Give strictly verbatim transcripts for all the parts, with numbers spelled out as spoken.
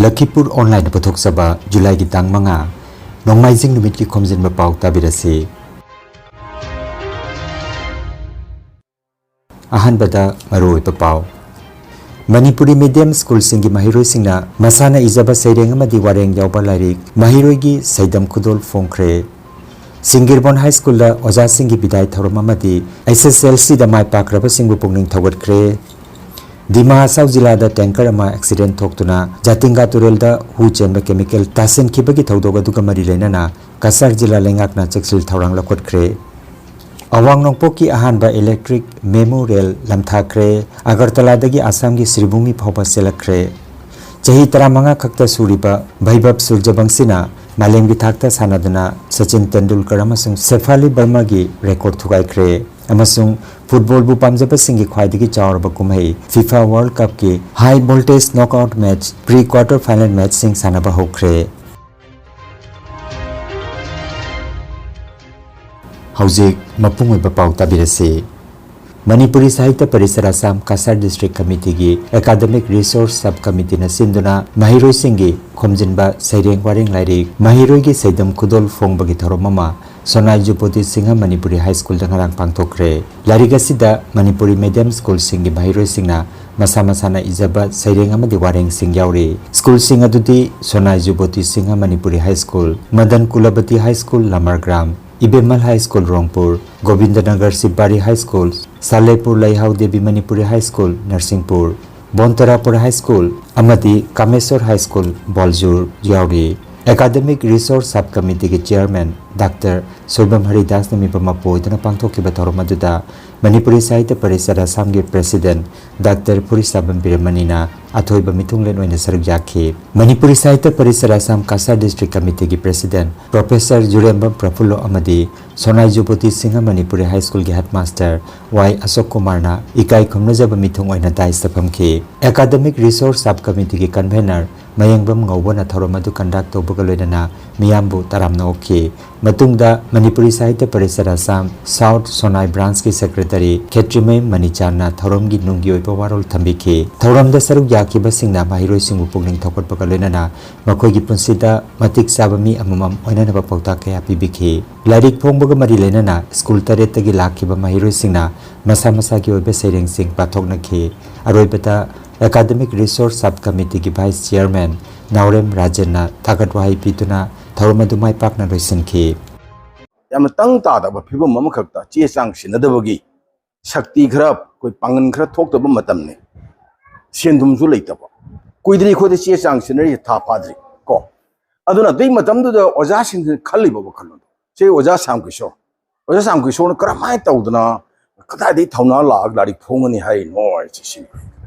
ꯂꯈꯤꯄꯨꯔ ꯑꯣꯟꯂꯥꯏꯟꯗ ꯄꯨꯊꯣꯛꯆꯕ ꯖꯨꯂꯥꯏꯒꯤ ꯇꯥꯡ ꯃꯉꯥ, ꯅꯣꯡꯃꯥꯏꯖꯤꯡ ꯅꯨꯃꯤꯠꯀꯤ ꯈꯣꯝꯖꯤꯟꯕ ꯄꯥꯎ ꯇꯥꯕꯤꯔꯁꯤ꯫ ꯑꯍꯥꯟꯕꯗ ꯃꯔꯨꯑꯣꯏꯕ ꯄꯥꯎ꯫ ꯃꯅꯤꯄꯨꯔꯤ ꯃꯤꯗꯤꯌꯝ ꯁ꯭ꯀꯨꯜꯁꯤꯡꯒꯤ ꯃꯍꯩꯔꯣꯏꯁꯤꯡꯅ ꯃꯁꯥꯅ ꯏꯖꯕ ꯁꯩꯔꯦꯡ ꯑꯃꯗꯤ ꯋꯥꯔꯦꯡ ꯌꯥꯎꯕ ꯂꯥꯏꯔꯤꯛ ꯃꯍꯩꯔꯣꯏꯒꯤ ꯁꯩꯗꯝ ꯈꯨꯗꯣꯜ ꯐꯣꯡꯈ꯭ꯔꯦ꯫ ꯁꯤꯡꯒꯤꯔꯕꯣꯟ ꯍꯥꯏ ꯁ꯭ꯀꯨꯜꯗ ꯑꯣꯖꯥꯁꯤꯡꯒꯤ ꯕꯤꯗꯥꯏ ꯊꯧꯔꯝ ꯑꯃꯗꯤ ꯑꯦꯁ ꯑꯦꯁ ꯑꯦꯜ ꯁꯤꯗ ꯃꯥꯏ ꯄꯥꯛꯈ꯭ꯔꯕꯁꯤꯡꯕꯨ ꯄꯨꯛꯅꯤꯡ ꯊꯧꯒꯠꯈ꯭ꯔꯦ꯫ ꯗꯤꯃꯥ ꯍꯁꯥꯎ ꯖꯤꯂꯥꯗ ꯇꯦꯡꯀꯔ ꯑꯃ ꯑꯦꯛꯁꯤꯗꯦꯟ ꯊꯣꯛꯇꯨꯅ ꯖꯥꯇꯤꯡꯒꯥ ꯇꯨꯔꯦꯜꯗ ꯍꯨ ꯆꯦꯟꯕ ꯀꯦꯃꯤꯀꯦꯜ ꯇꯥꯁꯤꯟꯈꯤꯕꯒꯤ ꯊꯧꯗꯣꯛ ꯑꯗꯨꯒ ꯃꯔꯤ ꯂꯩꯅꯅ ꯀꯁꯥꯔ ꯖꯤꯂꯥ ꯂꯩꯉꯥꯛꯅ ꯆꯦꯛꯁꯤꯜ ꯊꯧꯔꯥꯡ ꯂꯧꯈꯠꯈ꯭ꯔꯦ꯫ ꯑꯋꯥꯡ ꯅꯣꯡꯄꯣꯛꯀꯤ ꯑꯍꯥꯟꯕ ꯏꯂꯦꯛꯇ꯭ꯔꯤꯛ ꯃꯦꯃꯨ ꯔꯦꯜ ꯂꯝꯊꯥꯈ꯭ꯔꯦ꯫ ꯑꯒꯔꯇꯂꯥꯗꯒꯤ ꯑꯁꯥꯝꯒꯤ ꯁ꯭ꯔꯤꯚꯨꯃꯤ ꯐꯥꯎꯕ ꯆꯦꯜꯂꯛꯈ꯭ꯔꯦ꯫ ꯆꯍꯤ ꯇꯔꯥꯃꯉꯥ ꯈꯛꯇ ꯁꯨꯔꯤꯕ ꯚꯩꯚꯕ ꯁꯨꯔꯖꯕꯪꯁꯤꯅ ꯃꯥꯂꯦꯝꯒꯤ ꯊꯥꯛꯇ ꯁꯥꯟꯅꯗꯨꯅ ꯁꯆꯤꯟ ꯇꯦꯟꯗꯨꯜꯀꯔ ꯑꯃꯁꯨꯡ ꯁꯦꯐꯥꯂꯤ ꯕꯔꯃꯥꯒꯤ ꯔꯦꯀꯣꯔꯗ ꯊꯨꯒꯥꯏꯈ꯭ꯔꯦ꯫ ꯑꯃꯁꯨꯡ ꯐꯨꯠꯕꯣꯜꯕꯨ ꯄꯥꯝꯖꯕꯁꯤꯡꯒꯤ ꯈ꯭ꯋꯥꯏꯗꯒꯤ ꯆꯥꯎꯔꯕ ꯀꯨꯝꯍꯩ ꯐꯤꯐꯥ ꯋꯥꯔꯜꯗ ꯀꯞꯀꯤ high voltage knockout match pre quarter final ꯃꯦꯆꯁꯤꯡ ꯁꯥꯟꯅꯕ ꯍꯧꯈ꯭ꯔꯦ꯫ ꯍꯧꯖꯤꯛ ꯃꯄꯨꯡ ꯑꯣꯏꯕ ꯄꯥꯎ ꯇꯥꯕꯤꯔꯁꯤ꯫ ꯃꯅꯤꯄꯨꯔꯤ ꯁꯥꯍꯤꯇ꯭ꯌ ꯄꯔꯤꯁꯠ ꯑꯁꯥꯝ ꯀꯁꯥꯔ ꯗꯤꯁꯇ꯭ꯔꯤꯛ ꯀꯃꯤꯇꯤꯒꯤ ꯑꯦꯀꯥꯗꯃꯤꯛ ꯔꯤꯁꯣꯔꯁ ꯁꯕ ꯀꯃꯤꯇꯤꯅ ꯁꯤꯟꯗꯨꯅ ꯃꯍꯩꯔꯣꯏꯁꯤꯡꯒꯤ ꯈꯣꯝꯖꯤꯟꯕ ꯁꯩꯔꯦꯡ ꯋꯥꯔꯦꯡ ꯂꯥꯏꯔꯤꯛ ꯃꯍꯩꯔꯣꯏꯒꯤ ꯁꯩꯗꯝ ꯈꯨꯗꯣꯜ ꯐꯣꯡꯕꯒꯤ ꯊꯧꯔꯝ ꯑꯃ ꯁꯣꯅꯥꯏ ꯖꯨꯕꯣꯇꯤ ꯁꯤꯡꯍ ꯃꯅꯤꯄꯨꯔꯤ ꯍꯥꯏ ꯁ꯭ꯀꯨꯜꯗ ꯉꯔꯥꯡ ꯄꯥꯡꯊꯣꯛꯈ꯭ꯔꯦ꯫ ꯂꯥꯏꯔꯤꯛ ꯑꯁꯤꯗ ꯃꯅꯤꯄꯨꯔꯤ ꯃꯤꯗꯤꯌꯝ ꯁ꯭ꯀꯨꯜꯁꯤꯡꯒꯤ ꯃꯍꯩꯔꯣꯏꯁꯤꯡꯅ ꯃꯁꯥ ꯃꯁꯥꯅ ꯏꯖꯕ ꯁꯩꯔꯦꯡ ꯑꯃꯗꯤ ꯋꯥꯔꯦꯡꯁꯤꯡ ꯌꯥꯎꯔꯤ꯫ ꯁ꯭ꯀꯨꯜꯁꯤꯡ ꯑꯗꯨꯗꯤ Sonai Juboti Singha Manipuri high school, Madan Kulabati high school Lamargram, Ibemmal high school Rongpur, Gobindanagar Shibari high school, Salepur Leihao Devi Manipuri high school Narsingpur, Bontarapur high school ꯑꯃꯗꯤ ꯀꯥꯃꯦꯁꯣꯔ ꯍꯥꯏ ꯁ꯭ꯀꯨꯜ ꯕꯣꯜꯖꯨꯔ ꯌꯥꯎꯔꯤ꯫ ꯑꯦꯀꯥꯗꯃꯤꯛ ꯔꯤꯁꯣꯔꯁ ꯁꯕ ꯀꯃꯤꯇꯤꯒꯤ ꯆꯤꯌꯔꯃꯦꯟ ꯗꯥꯛꯇꯔ ꯁꯣꯏꯕꯝ ꯍꯔꯤꯗꯥꯁꯅ ꯃꯤꯐꯝ ꯃꯄꯨ ꯑꯣꯏꯗꯨꯅ ꯄꯥꯡꯊꯣꯛꯈꯤꯕ ꯊꯧꯔꯝ ꯑꯗꯨꯗ ꯃꯅꯤꯄꯨꯔꯤ ꯁꯥꯍꯤꯇ꯭ꯌ ꯄꯔꯤꯁꯠ ꯑꯁꯥꯝꯒꯤ ꯄ꯭ꯔꯦꯁꯤꯗꯦꯟꯠ ꯗꯥꯛꯇꯔ ꯐꯨꯔꯤꯁꯥꯕꯝ ꯕꯤꯔꯃꯅꯤꯅ ꯑꯊꯣꯏꯕ ꯃꯤꯊꯨꯡꯂꯦꯟ ꯑꯣꯏꯅ ꯁꯔꯨꯛ ꯌꯥꯈꯤ꯫ ꯃꯅꯤꯄꯨꯔꯤ ꯁꯥꯍꯤꯇ꯭ꯌ ꯄꯔꯤꯁꯠ ꯑꯁꯥꯝ ꯀꯁꯥꯔ ꯗꯤꯁꯇ꯭ꯔꯤꯛ ꯀꯃꯤꯇꯤꯒꯤ ꯄ꯭ꯔꯦꯁꯤꯗꯦꯟꯠ ꯄ꯭ꯔꯣꯐꯦꯁꯔ ꯖꯨꯔꯦꯝꯕꯝ ꯄ꯭ꯔꯐꯨꯜꯂꯣ ꯑꯃꯗꯤ ꯁꯣꯅꯥꯏ ꯖꯨꯕꯣꯇꯤ ꯁꯤꯡꯍ ꯃꯅꯤꯄꯨꯔꯤ ꯍꯥꯏ ꯁ꯭ꯀꯨꯜꯒꯤ ꯍꯦꯗꯃꯥꯁꯇꯔ ꯋꯥꯏ ꯑꯁꯣꯛ ꯀꯨꯃꯥꯔꯅ ꯏꯀꯥꯏ ꯈꯨꯝꯅꯖꯕ ꯃꯤꯊꯨꯡ ꯑꯣꯏꯅ ꯗꯥꯏꯁꯇ ꯐꯝꯈꯤ꯫ ꯑꯦꯀꯥꯗꯃꯤꯛ ꯔꯤꯁꯣꯔꯁ ꯁꯕ ꯀꯃꯤꯇꯤꯒꯤ ꯀꯟꯚꯦꯅꯔ ꯃꯌꯦꯡꯕꯝ ꯉꯧꯕꯅ ꯊꯧꯔꯝ ꯑꯗꯨ ꯀꯟꯗꯛ ꯇꯧꯕꯒ ꯂꯣꯏꯅꯅ ꯃꯤꯌꯥꯝꯕꯨ ꯇꯔꯥꯝꯅ ꯑꯣꯛꯈꯤ꯫ ꯃꯇꯨꯡꯗ ꯃꯅꯤꯄꯨꯔꯤ ꯁꯥꯍꯤꯇ꯭ꯌ ꯄꯔꯤꯁꯠ ꯑꯁꯥꯝ ꯁꯥꯎꯠ ꯁꯣꯅꯥꯏ ꯕ꯭ꯔꯥꯟꯁꯀꯤ ꯁꯦꯀ꯭ꯔꯦꯇꯔꯤ ꯈꯦꯇ꯭ꯔꯤꯃꯌꯨꯝ ꯃꯅꯤꯆꯥꯟꯅ ꯊꯧꯔꯝꯒꯤ ꯅꯨꯡꯒꯤ ꯑꯣꯏꯕ ꯋꯥꯔꯣꯜ ꯊꯝꯕꯤꯈꯤ꯫ ꯊꯧꯔꯝꯗ ꯁꯔꯨꯛ ꯌꯥꯈꯤꯕꯁꯤꯡꯅ ꯃꯍꯩꯔꯣꯏꯁꯤꯡꯕꯨ ꯄꯨꯛꯅꯤꯡ ꯊꯧꯒꯠꯄꯒ ꯂꯣꯏꯅꯅ ꯃꯈꯣꯏꯒꯤ ꯄꯨꯟꯁꯤꯗ ꯃꯇꯤꯛ ꯆꯥꯕ ꯃꯤ ꯑꯃꯃꯝ ꯑꯣꯏꯅꯅꯕ ꯄꯥꯎꯇꯥꯛ ꯀꯌꯥ ꯄꯤꯕꯤꯈꯤ꯫ ꯂꯥꯏꯔꯤꯛ ꯐꯣꯡꯕꯒ ꯃꯔꯤ ꯂꯩꯅꯅ ꯁ꯭ꯀꯨꯜ ꯇꯔꯦꯠꯇꯒꯤ ꯂꯥꯛꯈꯤꯕ ꯃꯍꯩꯔꯣꯏꯁꯤꯡꯅ ꯃꯁꯥ ꯃꯁꯥꯒꯤ ꯑꯣꯏꯕ ꯁꯩꯔꯦꯡꯁꯤꯡ ꯄꯥꯊꯣꯛꯅꯈꯤ꯫ ꯑꯔꯣꯏꯕꯗ ꯑꯦꯀꯥꯗꯃꯤꯛ ꯔꯤꯁꯣꯔꯁ ꯁꯕ ꯀꯃꯤꯇꯤꯒꯤ ꯚꯥꯏꯁ ꯆꯤꯌꯔꯃꯦꯟ ꯅꯥꯎꯔꯦꯝ ꯔꯥꯖꯟꯅ ꯊꯥꯒꯠ ꯋꯥꯍꯩ ꯄꯤꯗꯨꯅ ꯊꯧꯔꯝ ꯑꯗꯨ ꯃꯥꯏ ꯄꯥꯛꯅ ꯂꯣꯏꯁꯤꯟꯈꯤ꯫ ꯌꯥꯝꯅ ꯇꯪ ꯇꯥꯗꯕ ꯐꯤꯕꯝ ꯑꯃꯈꯛꯇ ꯆꯦ ꯆꯥꯡ ꯁꯤꯟꯅꯗꯕꯒꯤ ꯁꯛꯇꯤ ꯈꯔ, ꯑꯩꯈꯣꯏ ꯄꯥꯡꯒꯜ ꯈꯔ ꯊꯣꯛꯇꯕ ꯃꯇꯝꯅꯤ꯫ ꯁꯦꯟ ꯊꯨꯝꯁꯨ ꯂꯩꯇꯕ꯫ ꯀꯨꯏꯗ꯭ꯔꯤ ꯑꯩꯈꯣꯏꯗ ꯆꯦ ꯆꯥꯡ ꯁꯤꯟꯅꯔꯤꯁꯦ, ꯊꯥ ꯐꯥꯗ꯭ꯔꯤ ꯀꯣ꯫ ꯑꯗꯨꯅ ꯑꯗꯨꯒꯤ ꯃꯇꯝꯗꯨꯗ ꯑꯣꯖꯥꯁꯤꯡꯁꯤꯅ ꯈꯜꯂꯤꯕ ꯋꯥꯈꯜꯂꯣꯟꯗꯣ, ꯁꯤ ꯑꯣꯖꯥ ꯁ꯭ꯌꯥꯝ ꯀꯤꯁꯣꯔ, ꯑꯣꯖꯥ ꯁ꯭ꯌꯥꯝ ꯀꯤꯁꯣꯔꯅ ꯀꯔꯝꯍꯥꯏꯅ ꯇꯧꯗꯅ, ꯀꯗꯥꯏꯗꯒꯤ ꯊꯧꯅꯥ ꯂꯥꯛꯑꯒ ꯂꯥꯏꯔꯤꯛ ꯐꯣꯡꯒꯅꯤ ꯍꯥꯏꯔꯤꯅꯣ ꯍꯥꯏꯁꯦ ꯁꯤꯅꯤ꯫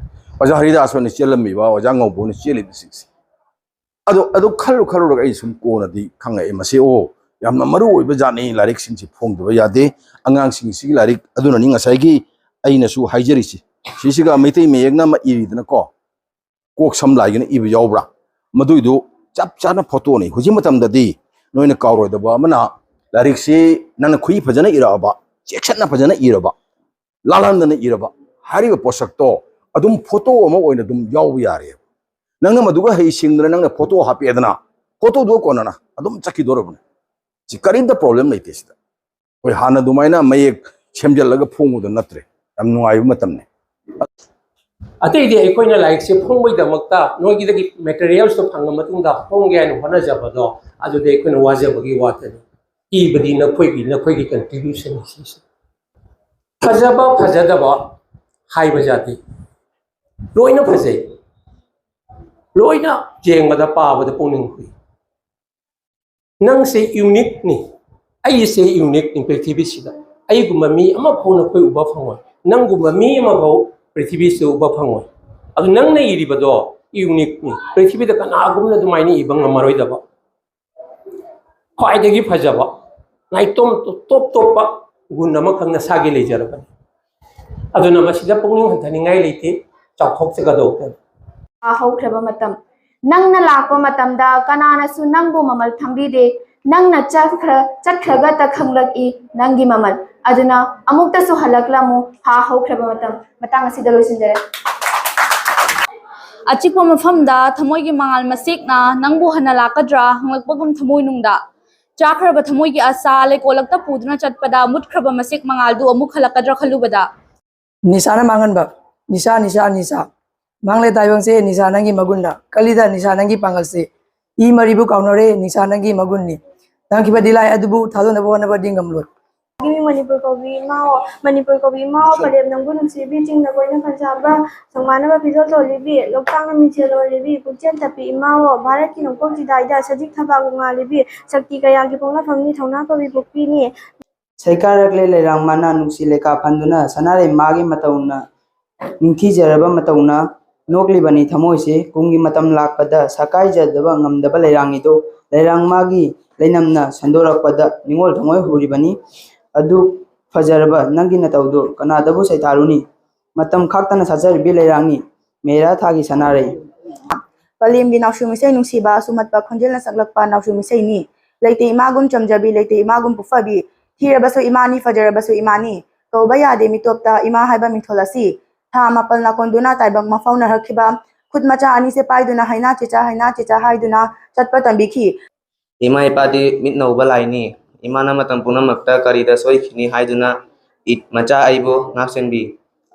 ꯑꯣꯖꯥ ꯍꯔꯤꯗꯥꯁ ꯍꯣꯏꯅ ꯆꯦꯜꯂꯝꯃꯤꯕ, ꯑꯣꯖꯥ ꯉꯧꯕ ꯍꯣꯏꯅ ꯆꯦꯜꯂꯤꯕꯁꯤꯡꯁꯦ, ꯑꯗꯣ ꯑꯗꯨ ꯈꯜꯂꯨ ꯈꯜꯂꯨꯔꯒ ꯑꯩ ꯁꯨꯝ ꯀꯣꯟꯅꯗꯤ ꯈꯪꯉꯛꯑꯦ, ꯃꯁꯤ ꯑꯣ, ꯌꯥꯝꯅ ꯃꯔꯨ ꯑꯣꯏꯕ ꯖꯥꯠꯅꯤ, ꯂꯥꯏꯔꯤꯛꯁꯤꯡꯁꯤ ꯐꯣꯡꯗꯕ ꯌꯥꯗꯦ꯫ ꯑꯉꯥꯡꯁꯤꯡꯁꯤꯒꯤ ꯂꯥꯏꯔꯤꯛ ꯑꯗꯨꯅꯅꯤ ꯉꯁꯥꯏꯒꯤ ꯑꯩꯅꯁꯨ ꯍꯥꯏꯖꯔꯤꯁꯤ꯫ ꯁꯤꯁꯤꯒ ꯃꯩꯇꯩ ꯃꯌꯦꯛꯅ ꯑꯃ ꯏꯔꯤꯗꯅꯀꯣ, ꯀꯣꯛ ꯁꯝ ꯂꯥꯏꯒꯅ ꯏꯕ ꯌꯥꯎꯕ꯭ꯔꯥ? ꯃꯗꯨꯏꯗꯨ ꯆꯞ ꯆꯥꯅ ꯐꯣꯇꯣꯅꯤ꯫ ꯍꯧꯖꯤꯛ ꯃꯇꯝꯗꯗꯤ ꯅꯣꯏꯅ ꯀꯥꯎꯔꯣꯏꯗꯕ ꯑꯃꯅ, ꯂꯥꯏꯔꯤꯛꯁꯤ ꯅꯪꯅ ꯈꯨꯏ ꯐꯖꯅ ꯏꯔꯛꯑꯕ, ꯆꯦꯛꯁꯤꯟꯅ ꯐꯖꯅ ꯏꯔꯕ, ꯂꯥꯜꯍꯟꯗꯅ ꯏꯔꯕ ꯍꯥꯏꯔꯤꯕ ꯄꯣꯠꯁꯛꯇꯣ ꯑꯗꯨꯝ ꯐꯣꯇꯣ ꯑꯃ ꯑꯣꯏꯅ ꯑꯗꯨꯝ ꯌꯥꯎꯕ ꯌꯥꯔꯦꯕ꯫ ꯅꯪꯅ ꯃꯗꯨꯒ ꯍꯩ ꯁꯤꯡꯗꯅ ꯅꯪꯅ ꯐꯣꯇꯣ ꯍꯥꯞꯄꯦꯗꯅ, ꯐꯣꯇꯣꯗꯨꯒ ꯀꯣꯟꯅꯅ ꯑꯗꯨꯝ ꯆꯠꯈꯤꯗꯧꯔꯕꯅꯦ꯫ ꯁꯤ ꯀꯔꯤꯝꯇ ꯄ꯭ꯔꯣꯕ꯭ꯂꯦꯝ ꯂꯩꯇꯦ ꯁꯤꯗ꯫ ꯑꯩꯈꯣꯏ ꯍꯥꯟꯅ ꯑꯗꯨꯃꯥꯏꯅ ꯃꯌꯦꯛ ꯁꯦꯝꯖꯤꯜꯂꯒ ꯐꯣꯡꯕꯗꯣ ꯅꯠꯇ꯭ꯔꯦ꯫ ꯌꯥꯝ ꯅꯨꯡꯉꯥꯏꯕ ꯃꯇꯝꯅꯤ꯫ ꯑꯇꯩꯗꯤ ꯑꯩꯈꯣꯏꯅ ꯂꯥꯏꯔꯤꯛꯁꯦ ꯐꯣꯡꯕꯒꯤꯗꯃꯛꯇ ꯅꯣꯏꯒꯤꯗꯒꯤ ꯃꯦꯇꯔꯤꯌꯦꯜꯁꯇꯣ ꯐꯪꯉ ꯃꯇꯨꯡꯗ ꯐꯣꯡꯒꯦ ꯍꯥꯏꯅ ꯍꯣꯠꯅꯖꯕꯗꯣ, ꯑꯗꯨꯗꯤ ꯑꯩꯈꯣꯏꯅ ꯋꯥꯖꯕꯒꯤ ꯋꯥꯇꯅꯤ꯫ ꯏꯕꯗꯤ ꯅꯈꯣꯏꯒꯤ, ꯅꯈꯣꯏꯒꯤ ꯀꯟꯇ꯭ꯔꯤꯕ꯭ꯌꯨꯁꯟꯅꯤ ꯁꯤꯁꯦ꯫ ꯐꯖꯕ ꯐꯖꯗꯕ ꯍꯥꯏꯕ ꯖꯥꯇꯤ ꯂꯣꯏꯅ ꯐꯖꯩ, ꯂꯣꯏꯅ ꯌꯦꯡꯕꯗ ꯄꯥꯕꯗ ꯄꯨꯛꯅꯤꯡ ꯍꯨꯏ꯫ ꯅꯪꯁꯦ ꯌꯨꯅꯤꯛꯅꯤ, ꯑꯩꯁꯦ ꯌꯨꯅꯤꯛꯅꯤ ꯄ꯭ꯔꯤꯊꯤꯕꯤꯁꯤꯗ꯫ ꯑꯩꯒꯨꯝꯕ ꯃꯤ ꯑꯃꯐꯥꯎ ꯅꯈꯣꯏ ꯎꯕ ꯐꯪꯉꯣꯏ, ꯅꯪꯒꯨꯝꯕ ꯃꯤ ꯑꯃꯐꯥꯎ ꯄ꯭ꯔꯤꯊꯤꯕꯤꯁꯤꯗ ꯎꯕ ꯐꯪꯉꯣꯏ꯫ ꯑꯗꯨ ꯅꯪꯅ ꯏꯔꯤꯕꯗꯣ ꯌꯨꯅꯤꯛꯅꯤ, ꯄ꯭ꯔꯤꯊꯤꯕꯤꯗ ꯀꯅꯥꯒꯨꯝꯅ ꯑꯗꯨꯃꯥꯏꯅ ꯏꯕ ꯉꯝꯃꯔꯣꯏꯗꯕ꯫ ꯈ꯭ꯋꯥꯏꯗꯒꯤ ꯐꯖꯕ, ꯅꯥꯏꯇꯣꯝ ꯇꯣꯞ ꯇꯣꯞꯄ ꯒꯨꯟ ꯑꯃꯈꯛ ꯅꯁꯥꯒꯤ ꯂꯩꯖꯔꯕꯅꯤ꯫ ꯑꯗꯨꯅ ꯃꯁꯤꯗ ꯄꯨꯛꯅꯤꯡ ꯍꯟꯊꯅꯤꯡꯉꯥꯏ ꯂꯩꯇꯦ, ꯆꯥꯎꯊꯣꯛꯆꯒꯗꯧꯕꯅꯤ꯫ ꯍꯧꯈ꯭ꯔꯕ ꯃꯇꯝ꯫ ꯅꯪꯅ ꯂꯥꯛꯄ ꯃꯇꯝꯗ ꯀꯅꯥꯅꯁꯨ ꯅꯪꯕꯨ ꯃꯃꯜ ꯊꯝꯕꯤꯗꯦ꯫ ꯅꯪꯅ ꯆꯠꯈ꯭ꯔ-, ꯆꯠꯈ꯭ꯔꯒꯇ ꯈꯪꯂꯛꯏ ꯅꯪꯒꯤ ꯃꯃꯜ꯫ ꯑꯗꯨꯅ ꯑꯃꯨꯛꯇꯁꯨ ꯍꯜꯂꯛꯂꯝꯃꯨ, ꯍꯥ ꯍꯧꯈ꯭ꯔꯕ ꯃꯇꯝ꯫ ꯃꯇꯥꯡ ꯑꯁꯤꯗ ꯂꯣꯏꯁꯤꯟꯖꯔꯦ꯫ ꯑꯆꯤꯛꯄ ꯃꯐꯝꯗ ꯊꯃꯣꯏꯒꯤ ꯃꯉꯥꯜ ꯃꯁꯦꯛꯅ ꯅꯪꯕꯨ ꯍꯟꯅ ꯂꯥꯛꯀꯗ꯭ꯔꯥ ꯍꯪꯂꯛꯄꯒꯨꯝ ꯊꯃꯣꯏꯅꯨꯡꯗ꯫ ꯆꯥꯈ꯭ꯔꯕ ꯊꯃꯣꯏꯒꯤ ꯑꯁꯥ ꯂꯩꯀꯣꯜꯂꯛꯇ ꯄꯨꯗꯨꯅ ꯆꯠꯄꯗ ꯃꯨꯠꯈ꯭ꯔꯕ ꯃꯁꯦꯛ ꯃꯉꯥꯜꯗꯨ ꯑꯃꯨꯛ ꯍꯜꯂꯛꯀꯗ꯭ꯔꯥ ꯈꯜꯂꯨꯕꯗ꯫ ꯅꯤꯁꯥꯅ ꯃꯥꯡꯍꯟꯕ꯫ ꯅꯤꯁꯥ, ꯅꯤꯁꯥ, ꯅꯤꯁꯥ꯫ ꯃꯥꯡꯂꯦ ꯇꯥꯏꯕꯪꯁꯦ, ꯅꯤꯁꯥ ꯅꯪꯒꯤ ꯃꯒꯨꯟꯅ꯫ ꯀꯂꯤꯗ, ꯅꯤꯁꯥ ꯅꯪꯒꯤ ꯄꯥꯡꯒꯜꯁꯦ꯫ ꯏ ꯃꯔꯤꯕꯨ ꯀꯥꯎꯅꯔꯦ, ꯅꯤꯁꯥ ꯅꯪꯒꯤ ꯃꯒꯨꯟꯅꯤ꯫ ꯇꯝꯈꯤꯕꯗꯤ ꯂꯥꯏ ꯑꯗꯨꯕꯨ ꯊꯥꯗꯣꯛꯅꯕ ꯍꯣꯠꯅꯕꯗꯤ ꯉꯝꯂꯣꯏ꯫ ꯃꯅꯤꯄꯨꯔ ꯀꯧꯕꯤ ꯏꯃꯥꯑꯣ, ꯃꯅꯤꯄꯨꯔ ꯀꯧꯕꯤ ꯏꯃꯥꯑꯣ, ꯄꯂꯦꯝ ꯅꯪꯕꯨ ꯅꯨꯡꯁꯤꯕꯤ, ꯆꯤꯡꯅ ꯀꯣꯏꯅ ꯈꯟꯁꯥꯕ, ꯁꯪꯃꯥꯟꯅꯕ ꯐꯤꯖꯣꯜ ꯊꯣꯜꯂꯤꯕꯤ, ꯂꯣꯛꯇꯥꯛꯅ ꯃꯤꯡꯁꯦꯜ ꯑꯣꯏꯔꯤꯕꯤ, ꯄꯨꯛꯆꯦꯜ ꯇꯞꯄꯤ ꯏꯃꯥꯑꯣ, ꯚꯥꯔꯠꯀꯤ ꯅꯣꯡꯄꯣꯛ ꯆꯤꯗꯥꯏꯗ ꯁꯖꯤꯛ ꯊꯕꯥꯛ ꯉꯥꯜꯂꯤꯕꯤ, ꯁꯛꯇꯤ ꯀꯌꯥꯒꯤ ꯄꯣꯛꯅꯐꯝꯅꯤ, ꯊꯧꯅꯥ ꯀꯧꯕꯤ ꯄꯣꯛꯄꯤꯅꯤ꯫ ꯁꯩꯀꯥꯔꯛꯂꯦ ꯂꯩꯔꯥꯡ ꯃꯅꯥ ꯅꯨꯡꯁꯤ ꯂꯩꯀꯥ ꯐꯟꯗꯨꯅ, ꯁꯅꯥꯔꯩ ꯃꯥꯒꯤ ꯃꯇꯧꯅ, ꯅꯤꯡꯊꯤꯖꯔꯕ ꯃꯇꯧꯅ ꯅꯣꯛꯂꯤꯕꯅꯤ ꯊꯃꯣꯏꯁꯦ꯫ ꯀꯨꯝꯒꯤ ꯃꯇꯝ ꯂꯥꯛꯄꯗ ꯁꯀꯥꯏꯖꯗꯕ ꯉꯝꯗꯕ ꯂꯩꯔꯥꯡꯅꯤꯗꯣ, ꯂꯩꯔꯥꯡ ꯃꯥꯒꯤ ꯂꯩꯅꯝꯅ ꯁꯟꯗꯣꯔꯛꯄꯗ ꯅꯤꯡꯉꯣꯜ ꯊꯃꯣꯏ ꯍꯨꯔꯤꯕꯅꯤ꯫ ꯑꯗꯨ ꯐꯖꯔꯕ ꯅꯪꯒꯤ ꯅꯇꯧꯗꯣ ꯀꯅꯥꯗꯕꯨ ꯁꯩꯊꯥꯔꯨꯅꯤ? ꯃꯇꯝ ꯈꯥꯛꯇꯅ ꯁꯥꯠꯆꯔꯤꯕꯤ ꯂꯩꯔꯥꯡꯅꯤ, ꯃꯦꯔꯥ ꯊꯥꯒꯤ ꯁꯅꯥꯔꯩ꯫ ꯄꯂꯦꯝꯒꯤ ꯅꯥꯎꯁꯨꯝ ꯏꯁꯩ ꯅꯨꯡꯁꯤꯕ, ꯁꯨꯝꯍꯠꯄ ꯈꯣꯟꯖꯦꯜꯅ ꯁꯛꯂꯛꯄ ꯅꯥꯎꯁꯨꯝ ꯏꯁꯩꯅꯤ꯫ ꯂꯩꯇꯦ ꯏꯃꯥꯒꯨꯝ ꯆꯝꯖꯕꯤ, ꯂꯩꯇꯦ ꯏꯃꯥꯒꯨꯝ ꯄꯨꯛꯐꯕꯤ, ꯊꯤꯔꯕꯁꯨ ꯏꯃꯥꯅꯤ, ꯐꯖꯔꯕꯁꯨ ꯏꯃꯥꯅꯤ, ꯀꯧꯕ ꯌꯥꯗꯦ ꯃꯤꯇꯣꯞꯇ ꯏꯃꯥ ꯍꯥꯏꯕ ꯃꯤꯡꯊꯣꯜ ꯑꯁꯤ꯫ ꯊꯥ ꯃꯥꯄꯜ ꯅꯥꯀꯣꯟꯗꯨꯅ ꯇꯥꯏꯕꯪ ꯃꯐꯥꯎꯅꯔꯛꯈꯤꯕ, ꯈꯨꯠ ꯃꯆꯥ ꯑꯅꯤꯁꯦ ꯄꯥꯏꯗꯨꯅ ꯍꯩꯅꯥ ꯆꯤꯆꯥ, ꯍꯩꯅꯥ ꯆꯤꯆꯥ ꯍꯥꯏꯗꯨꯅ ꯆꯠꯄ ꯇꯝꯕꯤꯈꯤ꯫ ꯏꯃꯥ ꯏꯄꯥꯗꯤ ꯃꯤꯠ ꯅꯧꯕ ꯂꯥꯏꯅꯤ꯫ ꯏꯃꯥꯅ ꯃꯇꯝ ꯄꯨꯝꯅꯃꯛꯇ ꯀꯔꯤꯗ ꯁꯣꯏꯈꯤꯅꯤ ꯍꯥꯏꯗꯨꯅ ꯏ-, ꯃꯆꯥ ꯑꯩꯕꯨ ꯉꯥꯛꯁꯦꯟꯕꯤ꯫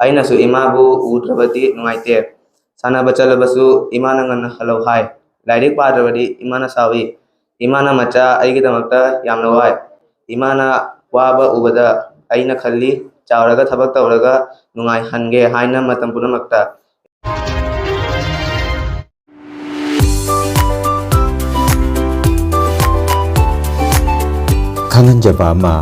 ꯑꯩꯅꯁꯨ ꯏꯃꯥꯕꯨ ꯎꯗ꯭ꯔꯕꯗꯤ ꯅꯨꯡꯉꯥꯏꯇꯦ꯫ ꯁꯥꯟꯅꯕ ꯆꯠꯂꯕꯁꯨ ꯏꯃꯥꯅ ꯉꯟꯅ ꯍꯜꯂꯧ ꯍꯥꯏ꯫ ꯂꯥꯏꯔꯤꯛ ꯄꯥꯗ꯭ꯔꯕꯗꯤ ꯏꯃꯥꯅ ꯁꯥꯎꯏ꯫ ꯏꯃꯥꯅ ꯃꯆꯥ ꯑꯩꯒꯤꯗꯃꯛꯇ ꯌꯥꯝꯅ ꯋꯥꯏ꯫ ꯏꯃꯥꯅ ꯋꯥꯕ ꯎꯕꯗ ꯑꯩꯅ ꯈꯜꯂꯤ, ꯆꯥꯎꯔꯒ ꯊꯕꯛ ꯇꯧꯔꯒ ꯅꯨꯡꯉꯥꯏꯍꯟꯒꯦ ꯍꯥꯏꯅ ꯃꯇꯝ ꯄꯨꯝꯅꯃꯛꯇ꯫ ꯈꯪꯍꯟꯖꯕ ꯑꯃ,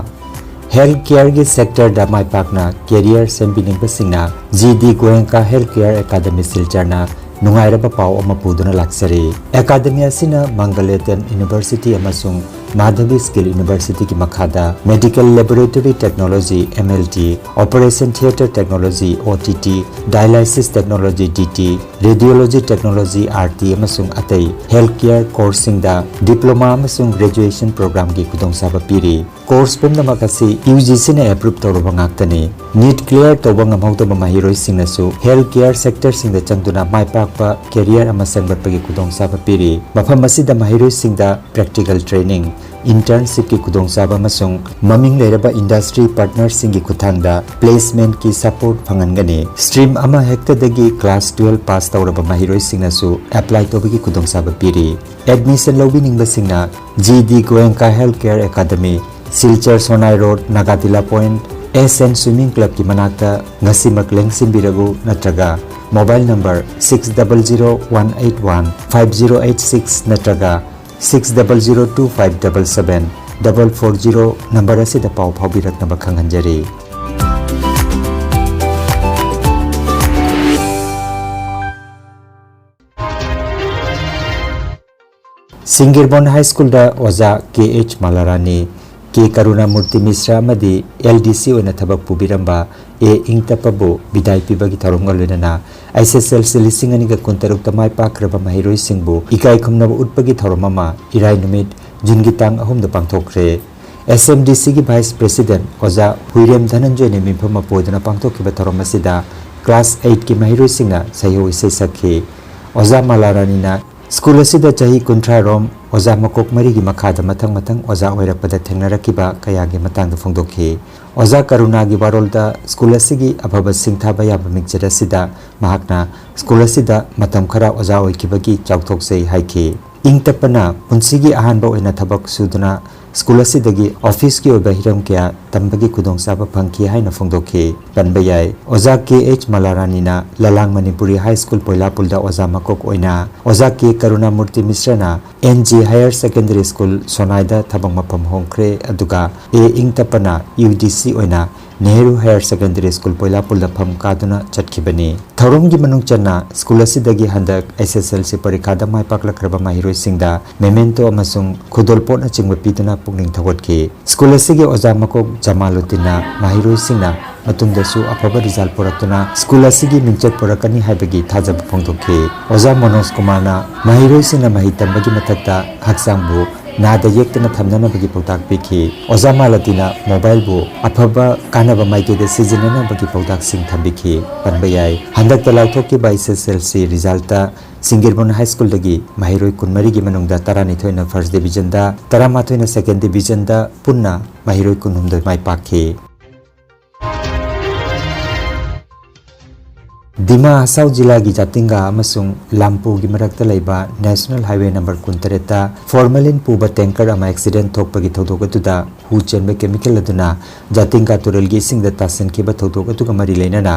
ꯍꯦꯜꯊ ꯀꯦꯌꯔꯒꯤ ꯁꯦꯛꯇꯔꯗ ꯃꯥꯏ ꯄꯥꯛꯅ ꯀꯦꯔꯤꯌꯔ ꯁꯦꯝꯕꯤꯅꯤꯡꯕꯁꯤꯡꯅ G D Goenka health care academy ꯁꯤꯜꯆꯔꯅ ꯅꯨꯡꯉꯥꯏꯔꯕ ꯄꯥꯎ ꯑꯃ ꯄꯨꯗꯨꯅ ꯂꯥꯛꯆꯔꯤ꯫ ꯑꯦꯀꯥꯗꯃꯤ ꯑꯁꯤꯅ ꯃꯪꯒꯂꯦꯇꯟ ꯌꯨꯅꯤꯚꯔꯁꯤꯇꯤ ꯑꯃꯁꯨꯡ ꯃꯥꯙꯕꯤ ꯁ꯭ꯀꯤꯜ ꯌꯨꯅꯤꯚꯔꯁꯤꯇꯤꯒꯤ ꯃꯈꯥꯗ Medical Laboratory Technology, M L T, Operation Theatre Technology, O T T, Dialysis Technology, D T, Radiology Technology, R T, ꯑꯃꯁꯨꯡ ꯑꯇꯩ health care courseꯁꯤꯡꯗ diploma ꯑꯃꯁꯨꯡ graduation programꯒꯤ ꯈꯨꯗꯣꯡꯆꯥꯕ ꯄꯤꯔꯤ꯫ Course ꯄꯨꯝꯅꯃꯛ ꯑꯁꯤ U G Cꯅ approve ꯇꯧꯔꯕ ꯉꯥꯛꯇꯅꯤ꯫ NEET clear ꯇꯧꯕ ꯉꯝꯍꯧꯗꯕ ꯃꯍꯩꯔꯣꯏꯁꯤꯡꯅꯁꯨ health care sectorꯁꯤꯡꯗ ꯆꯪꯗꯨꯅ ꯃꯥꯏ ꯄꯥꯛꯄ career ꯑꯃ ꯁꯦꯝꯒꯠꯄꯒꯤ ꯈꯨꯗꯣꯡꯆꯥꯕ ꯄꯤꯔꯤ꯫ ꯃꯐꯝ ꯑꯁꯤꯗ ꯃꯍꯩꯔꯣꯏꯁꯤꯡꯗ practical training, internshipꯀꯤ ꯈꯨꯗꯣꯡꯆꯥꯕ ꯑꯃꯁꯨꯡ ꯃꯃꯤꯡ ꯂꯩꯔꯕ industry partnerꯁꯤꯡꯒꯤ ꯈꯨꯠꯊꯥꯡꯗ placementꯀꯤ support ꯐꯪꯍꯟꯒꯅꯤ꯫ Stream ꯑꯃ ꯍꯦꯛꯇꯗꯒꯤ class twelve pass ꯇꯧꯔꯕ ꯃꯍꯩꯔꯣꯏꯁꯤꯡꯅꯁꯨ apply ꯇꯧꯕꯒꯤ ꯈꯨꯗꯣꯡꯆꯥꯕ ꯄꯤꯔꯤ꯫ Admission ꯂꯧꯕꯤꯅꯤꯡꯕꯁꯤꯡꯅ G D Goenka Healthcare Academy, Silchar Sonai Road, Nagatila Point, S N Swimming Clubꯀꯤ ꯃꯅꯥꯛꯇ ꯉꯁꯤꯃꯛ ꯂꯦꯡꯁꯤꯟꯕꯤꯔꯛꯎ ꯅꯠꯇ꯭ꯔꯒ mobile number six double zero one eight one five zero eight six ꯅꯠꯇ꯭ꯔꯒ six double zero two five double seven double four zero number ꯑꯁꯤꯗ ꯄꯥꯎ ꯐꯥꯎꯕꯤꯔꯛꯅꯕ ꯈꯪꯍꯟꯖꯔꯤ꯫ ꯁꯤꯡꯒꯤꯔꯕꯣꯟ ꯍꯥꯏ ꯁ꯭ꯀꯨꯜꯗ ꯑꯣꯖꯥ ꯀꯦ H ꯃꯥꯂꯥꯔꯥꯅꯤ, ꯀꯦ ꯀꯔꯨꯅꯥꯃꯨꯔꯇꯤ ꯃꯤꯁ꯭ꯔꯥ ꯑꯃꯗꯤ L D C ꯑꯣꯏꯅ ꯊꯕꯛ ꯄꯨꯕꯤꯔꯝꯕ ꯑꯦ ꯏꯪꯇꯞꯄꯕꯨ ꯕꯤꯗꯥꯏ ꯄꯤꯕꯒꯤ ꯊꯧꯔꯝꯒ ꯂꯣꯏꯅꯅ S S L C ꯂꯤꯁꯤꯡ ꯑꯅꯤꯒ ꯀꯨꯟꯇꯔꯨꯛꯇ ꯃꯥꯏ ꯄꯥꯛꯈ꯭ꯔꯕ ꯃꯍꯩꯔꯣꯏꯁꯤꯡꯕꯨ ꯏꯀꯥꯏ ꯈꯨꯝꯅꯕ ꯎꯠꯄꯒꯤ ꯊꯧꯔꯝ ꯑꯃ ꯏꯔꯥꯏ ꯅꯨꯃꯤꯠ ꯖꯨꯟꯒꯤ ꯇꯥꯡ ꯑꯍꯨꯝꯗ ꯄꯥꯡꯊꯣꯛꯈ꯭ꯔꯦ꯫ S M D Cꯒꯤ Vice President ꯑꯣꯖꯥ ꯍꯨꯏꯔꯦꯝ ꯙꯅꯟꯖꯣꯏꯅ ꯃꯤꯡꯐꯝ ꯑꯃ ꯄꯣꯏꯗꯨꯅ ꯄꯥꯡꯊꯣꯛꯈꯤꯕ ꯊꯧꯔꯝ ꯑꯁꯤꯗ class eightꯀꯤ ꯃꯍꯩꯔꯣꯏꯁꯤꯡꯅ ꯁꯩꯍꯧ ꯏꯁꯩ ꯁꯛꯈꯤ꯫ ꯑꯣꯖꯥ ꯃꯥꯂꯥꯔꯥꯅꯤꯅ ꯁ꯭ꯀꯨꯜ ꯑꯁꯤꯗ ꯆꯍꯤ ꯀꯨꯟꯊ꯭ꯔꯥ ꯔꯣꯝ ꯑꯣꯖꯥ ꯃꯀꯣꯛ ꯃꯔꯤꯒꯤ ꯃꯈꯥꯗ ꯃꯊꯪ ꯃꯊꯪ ꯑꯣꯖꯥ ꯑꯣꯏꯔꯛꯄꯗ ꯊꯦꯡꯅꯔꯛꯈꯤꯕ ꯀꯌꯥꯒꯤ ꯃꯇꯥꯡꯗ ꯐꯣꯡꯗꯣꯛꯈꯤ꯫ ꯑꯣꯖꯥ ꯀꯔꯨꯅꯥꯒꯤ ꯋꯥꯔꯣꯜꯗ ꯁ꯭ꯀꯨꯜ ꯑꯁꯤꯒꯤ ꯑꯐꯕ ꯁꯤꯡꯊꯥꯕ ꯌꯥꯕ ꯃꯤꯡꯆꯠ ꯑꯁꯤꯗ ꯃꯍꯥꯛꯅ ꯁ꯭ꯀꯨꯜ ꯑꯁꯤꯗ ꯃꯇꯝ ꯈꯔ ꯑꯣꯖꯥ ꯑꯣꯏꯈꯤꯕꯒꯤ ꯆꯥꯎꯊꯣꯛꯆꯩ ꯍꯥꯏꯈꯤ꯫ ꯏꯪ ꯇꯞꯄꯅ ꯄꯨꯟꯁꯤꯒꯤ ꯑꯍꯥꯟꯕ ꯑꯣꯏꯅ ꯊꯕꯛ ꯁꯨꯗꯨꯅ ꯁ꯭ꯀꯨꯜ ꯑꯁꯤꯗꯒꯤ ꯑꯣꯐꯤꯁꯀꯤ ꯑꯣꯏꯕ ꯍꯤꯔꯝ ꯀꯌꯥ ꯇꯝꯕꯒꯤ ꯈꯨꯗꯣꯡꯆꯥꯕ ꯐꯪꯈꯤ ꯍꯥꯏꯅ ꯐꯣꯡꯗꯣꯛꯈꯤ꯫ ꯄꯟꯕ ꯌꯥꯏ, ꯑꯣꯖꯥ ꯀꯦ ꯑꯩꯆ ꯃꯂꯥꯔꯥꯅꯤꯅ ꯂꯂꯥꯡ ꯃꯅꯤꯄꯨꯔꯤ ꯍꯥꯏ ꯁ꯭ꯀꯨꯜ ꯄꯣꯏꯂꯥꯄꯨꯜꯗ ꯑꯣꯖꯥ ꯃꯀꯣꯛ ꯑꯣꯏꯅ, ꯑꯣꯖꯥ ꯀꯦ ꯀꯔꯨꯅꯥꯃꯨꯔꯇꯤ ꯃꯤꯁ꯭ꯔꯅ N G Higher Secondary School ꯁꯣꯅꯥꯏꯗ ꯊꯕꯛ ꯃꯐꯝ ꯍꯣꯡꯈ꯭ꯔꯦ, ꯑꯗꯨꯒ ꯑꯦ ꯏꯪ ꯇꯞꯄꯅ U D C ꯑꯣꯏꯅ ꯅꯦꯍꯔꯨ ꯍꯥꯌꯔ ꯁꯦꯀꯦꯟꯗꯔꯤ ꯁ꯭ꯀꯨꯜ ꯄꯣꯏꯂꯥꯄꯨꯜꯗ ꯐꯝ ꯀꯥꯗꯨꯅ ꯆꯠꯈꯤꯕꯅꯤ꯫ ꯊꯧꯔꯝꯒꯤ ꯃꯅꯨꯡ ꯆꯟꯅ ꯁ꯭ꯀꯨꯜ ꯑꯁꯤꯗꯒꯤ ꯍꯟꯗꯛ ꯑꯦꯁ ꯑꯦꯁ ꯑꯦꯜ ꯁꯤ ꯄꯔꯤꯈꯥꯗ ꯃꯥꯏ ꯄꯥꯛꯂꯛꯈ꯭ꯔꯕ ꯃꯍꯩꯔꯣꯏꯁꯤꯡꯗ ꯃꯦꯃꯦꯟꯇꯣ ꯑꯃꯁꯨꯡ ꯈꯨꯗꯣꯜꯄꯣꯠꯅꯆꯤꯡꯕ ꯄꯤꯗꯨꯅ ꯄꯨꯛꯅꯤꯡ ꯊꯧꯒꯠꯈꯤ꯫ ꯁ꯭ꯀꯨꯜ ꯑꯁꯤꯒꯤ ꯑꯣꯖꯥ ꯃꯀꯣꯛ ꯖꯃꯥꯂꯨꯗꯤꯟꯅ ꯃꯍꯩꯔꯣꯏꯁꯤꯡꯅ ꯃꯇꯨꯡꯗꯁꯨ ꯑꯐꯕ ꯔꯤꯖꯜ ꯄꯨꯔꯛꯇꯨꯅ ꯁ꯭ꯀꯨꯜ ꯑꯁꯤꯒꯤ ꯃꯤꯡꯆꯠ ꯄꯨꯔꯛꯀꯅꯤ ꯍꯥꯏꯕꯒꯤ ꯊꯥꯖꯕ ꯐꯣꯡꯗꯣꯛꯈꯤ꯫ ꯑꯣꯖꯥ ꯃꯅꯣꯖ ꯀꯨꯃꯥꯔꯅ ꯃꯍꯩꯔꯣꯏꯁꯤꯡꯅ ꯃꯍꯩ ꯇꯝꯕꯒꯤ ꯃꯊꯛꯇ ꯍꯛꯆꯥꯡꯕꯨ ꯅꯥꯗ ꯌꯦꯛꯇꯅ ꯊꯝꯅꯅꯕꯒꯤ ꯄꯥꯎꯇꯥꯛ ꯄꯤꯈꯤ꯫ ꯑꯣꯖꯥ ꯃꯥꯂꯇꯤꯅ ꯃꯣꯕꯥꯏꯜꯕꯨ ꯑꯐꯕ ꯀꯥꯟꯅꯕ ꯃꯥꯏꯀꯩꯗ ꯁꯤꯖꯤꯟꯅꯅꯕꯒꯤ ꯄꯥꯎꯇꯥꯛꯁꯤꯡ ꯊꯝꯕꯤꯈꯤ꯫ ꯄꯟꯕ ꯌꯥꯏ, ꯍꯟꯗꯛꯇ ꯂꯥꯎꯊꯣꯛꯈꯤꯕ ꯑꯦꯁ ꯑꯦꯁ ꯑꯦꯜ ꯁꯤ ꯔꯤꯖꯜꯇ ꯁꯤꯡꯒꯤꯔꯕꯨꯟ ꯍꯥꯏ ꯁ꯭ꯀꯨꯜꯗꯒꯤ ꯃꯍꯩꯔꯣꯏ ꯀꯨꯟꯃꯔꯤꯒꯤ ꯃꯅꯨꯡꯗ ꯇꯔꯥꯅꯤꯊꯣꯏꯅ ꯐꯥꯔꯁ ꯗꯤꯕꯤꯖꯟꯗ, ꯇꯔꯥꯃꯥꯊꯣꯏꯅ ꯁꯦꯀꯦꯟ ꯗꯤꯕꯤꯖꯟꯗ, ꯄꯨꯟꯅ ꯃꯍꯩꯔꯣꯏ ꯀꯨꯟꯍꯨꯝꯗꯣꯏ ꯃꯥꯏ ꯄꯥꯛꯈꯤ꯫ ꯗꯤꯃꯥ ꯍꯁꯥꯎ ꯖꯤꯂꯥꯒꯤ ꯖꯥꯇꯤꯡꯒꯥ ꯑꯃꯁꯨꯡ ꯂꯥꯝꯄꯨꯒꯤ ꯃꯔꯛꯇ ꯂꯩꯕ ꯅꯦꯁꯅꯦꯜ ꯍꯥꯏꯋꯦ ꯅꯝꯕꯔ ꯀꯨꯟꯇꯔꯦꯠꯇ ꯐꯣꯔꯃꯥꯂꯤꯟ ꯄꯨꯕ ꯇꯦꯡꯀꯔ ꯑꯃ ꯑꯦꯛꯁꯤꯗꯦꯟ ꯊꯣꯛꯄꯒꯤ ꯊꯧꯗꯣꯛ ꯑꯗꯨꯗ ꯍꯨ ꯆꯦꯟꯕ ꯀꯦꯃꯤꯀꯦꯜ ꯑꯗꯨꯅ ꯖꯥꯇꯤꯡꯒꯥ ꯇꯨꯔꯦꯜꯒꯤ ꯏꯁꯤꯡꯗ ꯇꯥꯁꯤꯟꯈꯤꯕ ꯊꯧꯗꯣꯛ ꯑꯗꯨꯒ ꯃꯔꯤ ꯂꯩꯅꯅ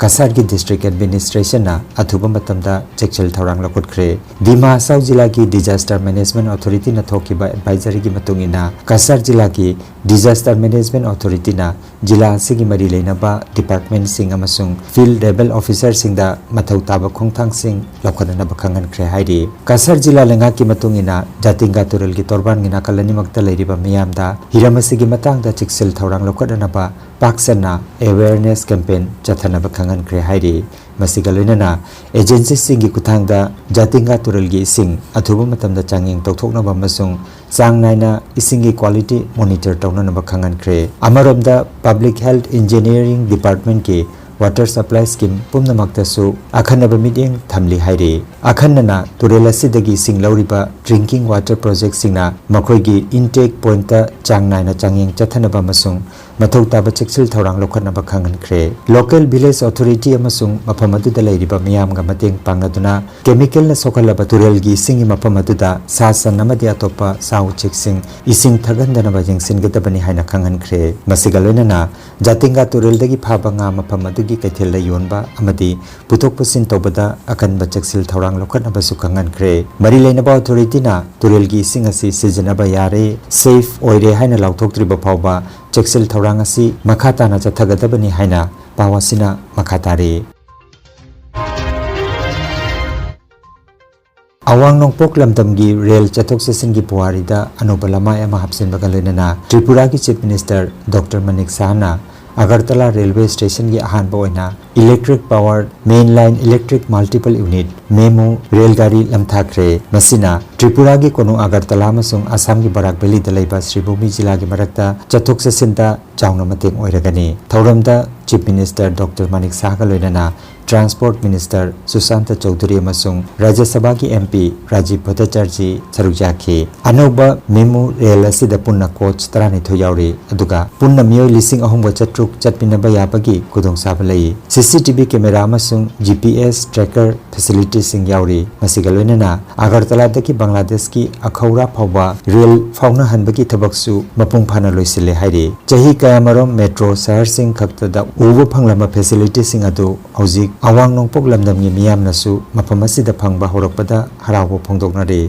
ꯀꯁꯥꯔꯒꯤ ꯗꯤꯁꯇ꯭ꯔꯤꯛ ꯑꯦꯗꯃꯤꯅꯤꯁꯇ꯭ꯔꯦꯁꯟꯅ ꯑꯊꯨꯕ ꯃꯇꯝꯗ ꯆꯦꯛꯁꯤꯜ ꯊꯧꯔꯥꯡ ꯂꯧꯈꯠꯈ꯭ꯔꯦ꯫ ꯗꯤꯃꯥ ꯍꯁꯥꯎ ꯖꯤꯂꯥꯒꯤ ꯗꯤꯖꯥꯁꯇꯔ ꯃꯦꯅꯦꯖꯃꯦꯟꯠ ꯑꯣꯊꯣꯔꯤꯇꯤꯅ ꯊꯣꯛꯈꯤꯕ ꯑꯦꯗꯚꯥꯏꯖꯔꯤꯒꯤ ꯃꯇꯨꯡ ꯏꯟꯅ, ꯀꯁꯥꯔ ꯖꯤꯂꯥꯒꯤ ꯗꯤꯖꯥꯁꯇꯔ ꯃꯦꯅꯦꯖꯃꯦꯟꯠ ꯑꯣꯊꯣꯔꯤꯇꯤꯅ ꯖꯤꯂꯥ ꯑꯁꯤꯒꯤ ꯃꯔꯤ ꯂꯩꯅꯕ ꯗꯤꯄꯥꯔꯠꯃꯦꯟꯠꯁꯤꯡ ꯑꯃꯁꯨꯡ ꯐꯤꯜꯗ ꯂꯦꯚꯦꯜ ꯑꯣꯐꯤꯁꯔꯁꯤꯡꯗ ꯃꯊꯧ ꯇꯥꯕ ꯈꯣꯡꯊꯥꯡꯁꯤꯡ ꯂꯧꯈꯠꯅꯅꯕ ꯈꯪꯍꯟꯈ꯭ꯔꯦ ꯍꯥꯏꯔꯤ꯫ ꯀꯁꯥꯔ ꯖꯤꯂꯥ ꯂꯩꯉꯥꯛꯀꯤ ꯃꯇꯨꯡ ꯏꯟꯅ, ꯖꯥꯇꯤꯡꯒꯥ ꯇꯨꯔꯦꯜꯒꯤ ꯇꯣꯔꯕꯥꯟꯒꯤ ꯅꯥꯀꯜ ꯑꯅꯤꯃꯛꯇ ꯂꯩꯔꯤꯕ ꯃꯤꯌꯥꯝꯗ ꯍꯤꯔꯝ ꯑꯁꯤꯒꯤ ꯃꯇꯥꯡꯗ ꯆꯦꯛꯁꯤꯜ ꯊꯧꯔꯥꯡ ꯂꯧꯈꯠꯅꯅꯕ ꯄꯥꯛ ꯁꯟꯅ ꯑꯦꯋꯦꯌꯔꯅꯦꯁ ꯀꯦꯝꯄꯦꯟ ꯆꯠꯊꯅꯕ ꯈꯪꯍꯟꯈ꯭ꯔꯦ ꯍꯥꯏꯔꯤ꯫ ꯃꯁꯤꯒ ꯂꯣꯏꯅꯅ ꯑꯦꯖꯦꯟꯁꯤꯁꯤꯡꯒꯤ ꯈꯨꯠꯊꯥꯡꯗ ꯖꯥꯇꯤꯡꯒꯥ ꯇꯨꯔꯦꯜꯒꯤ ꯏꯁꯤꯡ ꯑꯊꯨꯕ ꯃꯇꯝꯗ ꯆꯥꯡꯌꯦꯡ ꯇꯧꯊꯣꯛꯅꯕ ꯑꯃꯁꯨꯡ ꯆꯥꯡ ꯅꯥꯏꯅ ꯏꯁꯤꯡꯒꯤ ꯀ꯭ꯋꯥꯂꯤꯇꯤ ꯃꯣꯅꯤꯇꯔ ꯇꯧꯅꯅꯕ ꯈꯪꯍꯟꯈ꯭ꯔꯦ꯫ ꯑꯃꯔꯣꯝꯗ, ꯄꯕ꯭ꯂꯤꯛ ꯍꯦꯜꯊ ꯏꯟꯖꯤꯅꯤꯌꯔꯤꯡ ꯗꯤꯄꯥꯔꯠꯃꯦꯟꯠꯀꯤ ꯋꯥꯇꯔ ꯁꯄ꯭ꯂꯥꯏ ꯁ꯭ꯀꯤꯝ ꯄꯨꯝꯅꯃꯛꯇꯁꯨ ꯑꯈꯟꯅꯕ ꯃꯤꯠꯌꯦꯡ ꯊꯝꯂꯤ ꯍꯥꯏꯔꯤ꯫ ꯑꯈꯟꯅꯅ ꯇꯨꯔꯦꯜ ꯑꯁꯤꯗꯒꯤ ꯏꯁꯤꯡ ꯂꯧꯔꯤꯕ ꯗ꯭ꯔꯤꯡꯀꯤꯡ ꯋꯥꯇꯔ ꯄ꯭ꯔꯣꯖꯦꯛꯁꯤꯡꯅ ꯃꯈꯣꯏꯒꯤ ꯏꯟꯇꯦꯛ ꯄꯣꯏꯟꯠꯇ ꯆꯥꯡ ꯅꯥꯏꯅ ꯆꯥꯡꯌꯦꯡ ꯆꯠꯊꯅꯕ ꯑꯃꯁꯨꯡ ꯃꯊꯧ ꯇꯥꯕ ꯆꯦꯛꯁꯤꯜ ꯊꯧꯔꯥꯡ ꯂꯧꯈꯠꯅꯕ ꯈꯪꯍꯟꯈ꯭ꯔꯦ꯫ ꯂꯣꯀꯦꯜ ꯚꯤꯂꯦꯖ ꯑꯣꯊꯣꯔꯤꯇꯤ ꯑꯃꯁꯨꯡ ꯃꯐꯝ ꯑꯗꯨꯗ ꯂꯩꯔꯤꯕ ꯃꯤꯌꯥꯝꯒ ꯃꯇꯦꯡ ꯄꯥꯡꯅꯗꯨꯅ ꯀꯦꯃꯤꯀꯦꯜꯅ ꯁꯣꯛꯍꯜꯂꯕ ꯇꯨꯔꯦꯜꯒꯤ ꯏꯁꯤꯡꯒꯤ ꯃꯐꯝ ꯑꯗꯨꯗ ꯁꯥ ꯁꯟ ꯑꯃꯗꯤ ꯑꯇꯣꯞꯄ ꯁꯥ ꯎꯆꯦꯛꯁꯤꯡ ꯏꯁꯤꯡ ꯊꯛꯍꯟꯗꯅꯕ ꯌꯦꯡꯁꯤꯟꯒꯗꯕꯅꯤ ꯍꯥꯏꯅ ꯈꯪꯍꯟꯈ꯭ꯔꯦ꯫ ꯃꯁꯤꯒ ꯂꯣꯏꯅꯅ ꯖꯥꯇꯤꯡꯒꯥ ꯇꯨꯔꯦꯜꯗꯒꯤ ꯐꯥꯕ ꯉꯥ ꯃꯐꯝ ꯑꯗꯨꯒꯤ ꯀꯩꯊꯦꯜꯗ ꯌꯣꯟꯕ ꯑꯃꯗꯤ ꯄꯨꯊꯣꯛ ꯄꯨꯁꯤꯟ ꯇꯧꯕꯗ ꯑꯀꯟꯕ ꯆꯦꯛꯁꯤꯜ ꯊꯧꯔꯥꯡ ꯂꯧꯈꯠꯅꯕꯁꯨ ꯈꯪꯍꯟꯈ꯭ꯔꯦ꯫ ꯃꯔꯤ ꯂꯩꯅꯕ ꯑꯣꯊꯣꯔꯤꯇꯤꯅ ꯇꯨꯔꯦꯜꯒꯤ ꯏꯁꯤꯡ ꯑꯁꯤ ꯁꯤꯖꯤꯟꯅꯕ ꯌꯥꯔꯦ, ꯁꯦꯐ ꯑꯣꯏꯔꯦ ꯍꯥꯏꯅ ꯂꯥꯎꯊꯣꯛꯇ꯭ꯔꯤꯕ ꯐꯥꯎꯕ ꯆꯦꯛꯁꯤꯜ ꯊꯧꯔꯥꯡ ꯊꯧꯔꯥꯡ ꯑꯁꯤ ꯃꯈꯥ ꯇꯥꯅ ꯆꯠꯊꯒꯗꯕꯅꯤ ꯍꯥꯏꯅ ꯄꯥꯎ ꯑꯁꯤꯅ ꯃꯈꯥ ꯇꯥꯔꯤ꯫ ꯑꯋꯥꯡ ꯅꯣꯡꯄꯣꯛ ꯂꯝꯗꯝꯒꯤ ꯔꯦꯜ ꯆꯠꯊꯣꯛ ꯆꯠꯁꯤꯟꯒꯤ ꯄꯨꯋꯥꯔꯤꯗ ꯑꯅꯧꯕ ꯂꯃꯥꯏ ꯑꯃ ꯍꯥꯞꯆꯤꯟꯕꯒ ꯂꯣꯏꯅꯅ ꯇ꯭ꯔꯤꯄꯨꯔꯥꯒꯤ Chief Minister Doctor ꯃꯅꯤꯛ ꯁꯍꯥꯅ ꯑꯒꯔꯇꯂꯥ ꯔꯦꯜꯋꯦ ꯁ꯭ꯇꯦꯁꯟꯒꯤ ꯑꯍꯥꯟꯕ ꯑꯣꯏꯅ electric power main line electric multiple unit MEMU rail ꯒꯥꯔꯤ ꯂꯝꯊꯥꯈ꯭ꯔꯦ꯫ ꯃꯁꯤꯅ ꯇ꯭ꯔꯤꯄꯨꯔꯥꯒꯤ ꯀꯣꯅꯨꯡ ꯑꯒꯔꯇꯂꯥ ꯑꯃꯁꯨꯡ ꯑꯁꯥꯝꯒꯤ ꯕꯔꯥꯛ ꯚꯦꯂꯤꯗ ꯂꯩꯕ ꯁ꯭ꯔꯤꯚꯨꯃꯤ ꯖꯤꯂꯥꯒꯤ ꯃꯔꯛꯇ ꯆꯠꯊꯣꯛ ꯆꯠꯁꯤꯟꯗ ꯆꯥꯎꯅ ꯃꯇꯦꯡ ꯑꯣꯏꯔꯒꯅꯤ꯫ ꯊꯧꯔꯝꯗ Chief Minister Doctor ꯃꯅꯤꯛ ꯁꯍꯥꯒ ꯂꯣꯏꯅꯅ Transport Minister ꯁꯨꯁꯥꯟꯇ ꯆꯧꯙꯨꯔꯤ ꯑꯃꯁꯨꯡ ꯔꯥꯖ꯭ꯌ ꯁꯚꯥꯒꯤ MP ꯔꯥꯖꯤꯕ ꯚꯠꯇꯆꯥꯔꯖꯤ ꯁꯔꯨꯛ ꯌꯥꯈꯤ꯫ ꯑꯅꯧꯕ ꯃꯦꯃꯨ ꯔꯦꯜ ꯑꯁꯤꯗ ꯄꯨꯟꯅ coach ꯇꯔꯥꯅꯤꯊꯣꯏ ꯌꯥꯎꯔꯤ, ꯑꯗꯨꯒ ꯄꯨꯟꯅ ꯃꯤꯑꯣꯏ ꯂꯤꯁꯤꯡ ꯑꯍꯨꯝꯒ ꯆꯥꯇ꯭ꯔꯨꯛ ꯆꯠꯃꯤꯟꯅꯕ ꯌꯥꯕꯒꯤ ꯈꯨꯗꯣꯡꯆꯥꯕ ꯂꯩ꯫ CCTV camera ꯑꯃꯁꯨꯡ GPS tracker facilityꯁꯤꯡ ꯌꯥꯎꯔꯤ꯫ ꯃꯁꯤꯒ ꯂꯣꯏꯅꯅ ꯑꯒꯔꯇꯂꯥꯗꯒꯤ ꯕꯪꯒ꯭ꯂꯥꯗꯦꯁꯀꯤ ꯑꯈꯧꯔꯥ ꯐꯥꯎꯕ ꯔꯦꯜ ꯐꯥꯎꯅꯍꯟꯕꯒꯤ ꯊꯕꯛꯁꯨ ꯃꯄꯨꯡ ꯐꯥꯅ ꯂꯣꯏꯁꯤꯜꯂꯦ ꯍꯥꯏꯔꯤ꯫ ꯆꯍꯤ ꯀꯌꯥꯃꯔꯨꯝ ꯃꯦꯇ꯭ꯔꯣ ꯁꯍꯔꯁꯤꯡ ꯈꯛꯇꯗ ꯎꯕ ꯐꯪꯂꯝꯕ facilityꯁꯤꯡ ꯑꯗꯨ ꯍꯧꯖꯤꯛ ꯑꯋꯥꯡ ꯅꯣꯡꯄꯣꯛ ꯂꯝꯗꯝꯒꯤ ꯃꯤꯌꯥꯝꯅꯁꯨ ꯃꯐꯝ ꯑꯁꯤꯗ ꯐꯪꯕ ꯍꯧꯔꯛꯄꯗ ꯍꯔꯥꯎꯕ ꯐꯣꯡꯗꯣꯛꯅꯔꯤ꯫